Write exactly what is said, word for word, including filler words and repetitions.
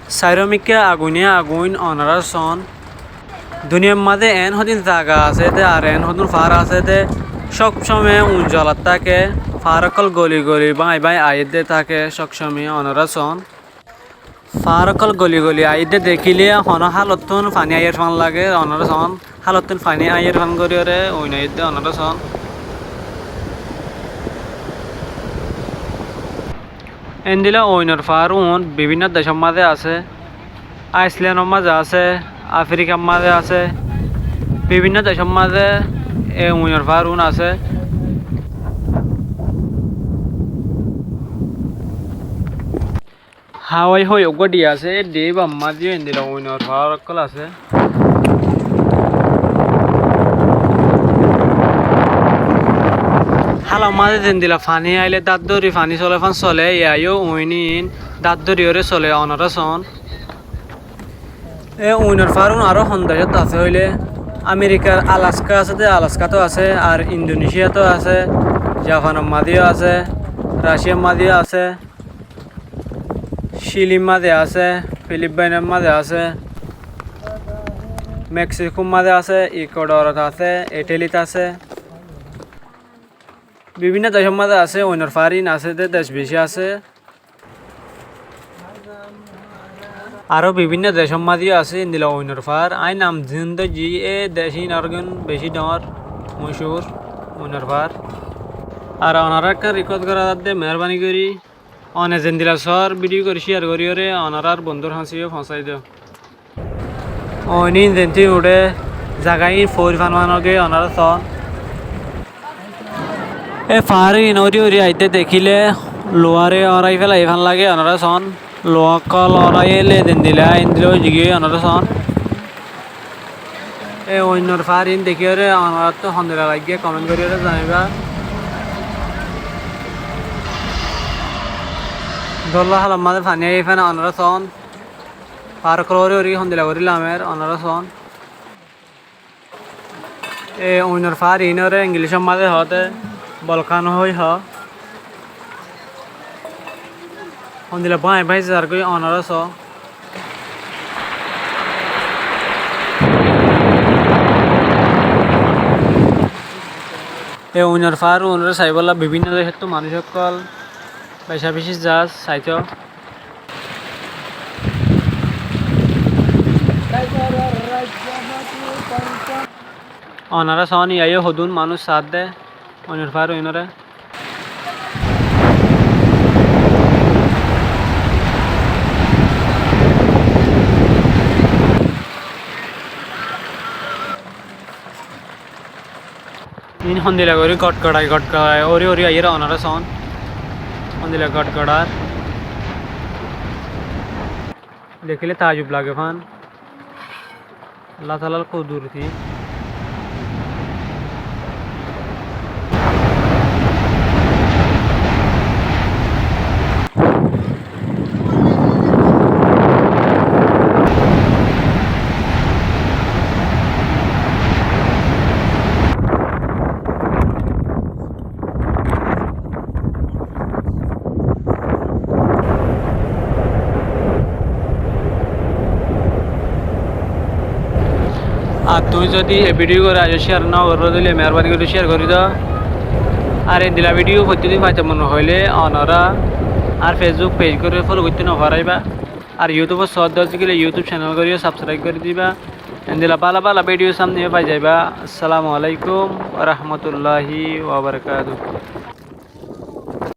Sairó mikká aguiné aguin onorá soón. Duniyar mazé eén hodún zaga asé dé ar eén hodún faár asé dé, sób somoi uin zolat táke, faár ókkol goli goli báñgi báñgi aiyér dé táke, sób somoi onorá soón. Faár ókkol goli goli aiyér dé dekíle honó hálottún faní aiyér fán lage, onorá soón. Hálottún faní aiyér fán goríyoré uin aiyér dé onorá soón. Endila uinor faár uin bibínno decór mazé asé, Aisléndor mazé asé, Afrikar mazé asé, bibínno decór mazé e uinor faár uin asé. Hawai hoi uggúa dhíya asé, dhíya íbar mazé yó endila uinor faár ókkol asé. Hálor mazé zendila faní ailé dát dóri faní solé fán solé, yá yó uin iín dát dóriyoré solé, onorá soón. E uinor faár uin aró hon decót asé hoilé, Amerikar Alaská asé dé, Alaskáto asé, ar Indonesíyato asé, Jafanor mazé yó asé, Rasíyar mazé yó asé. Cilir mazé asé, Filipáinor mazé asé, Meksikór mazé asé, Ikuedorot asé, Itálit asé. Bibínno decór mazé asé, uinor faár iín asé dé dec bicí asé. Aró bibínno decór mazé yó asé endila uinor faár. Aññí nam zin dóijji, e dec iín aró gún bicí dhoóñr, mochúr uinor faár. Ar onorár ekkán rikúes gorá zadde, meérbani gorí One zendila soór bídiyo gorí cíyar goríyoré onorár bondúr hañsé yó foóñsai do. Oinín zentí uçé zaga iín foóri fán fán ógiyoi onorá soón. E faári iín óri óri aitté dekíle luwáre órai félai fán lage onorá soón. Luwa ókkol órai ele zendila endila ói zagói onorá soón. E oinor faári iín dekíyoré onoráttu hondila laiggé komén goríyoré zanaibá. Dólla hálor mazé faní aiyé fán onorá soón. Faár ókkol óri óri hondila gorí lamer onorá soón. E oinor faári iínoré Ingilícor mazé hoóde bolkán hoi hoó. Hondila báñgi báñgi zargói onorá soó. E uinor faár uinoré saibólla bibínno decóttu manúic ókkol beca beci zaas saitó. Onorá soón, yá yó hodún manúic saádde uinor faár uinoré. Iín hondila gorí gotgorai gotgorai óri óri aiyér onorá soón. Hondila gotgorar. Dekíle taajub lage fán. Allah taalár kuduroti. Ar tuñí zodi e bídiyo goré aijjó cíyar no goró dile, meérbani gorí cíyar gorí do. Ar endila bídiyo fottí din faitó mone hoilé onorá añár Facebook pej goré fólo goittó no faráiba. Ar YouTube ot soódde óigile YouTube cenel gorí yó sabskraib gorí diba. Endila bála bála bídiyo sámne yó fai zaiba. Assalamu alaikum warahmatulláhi wabarakátuhu.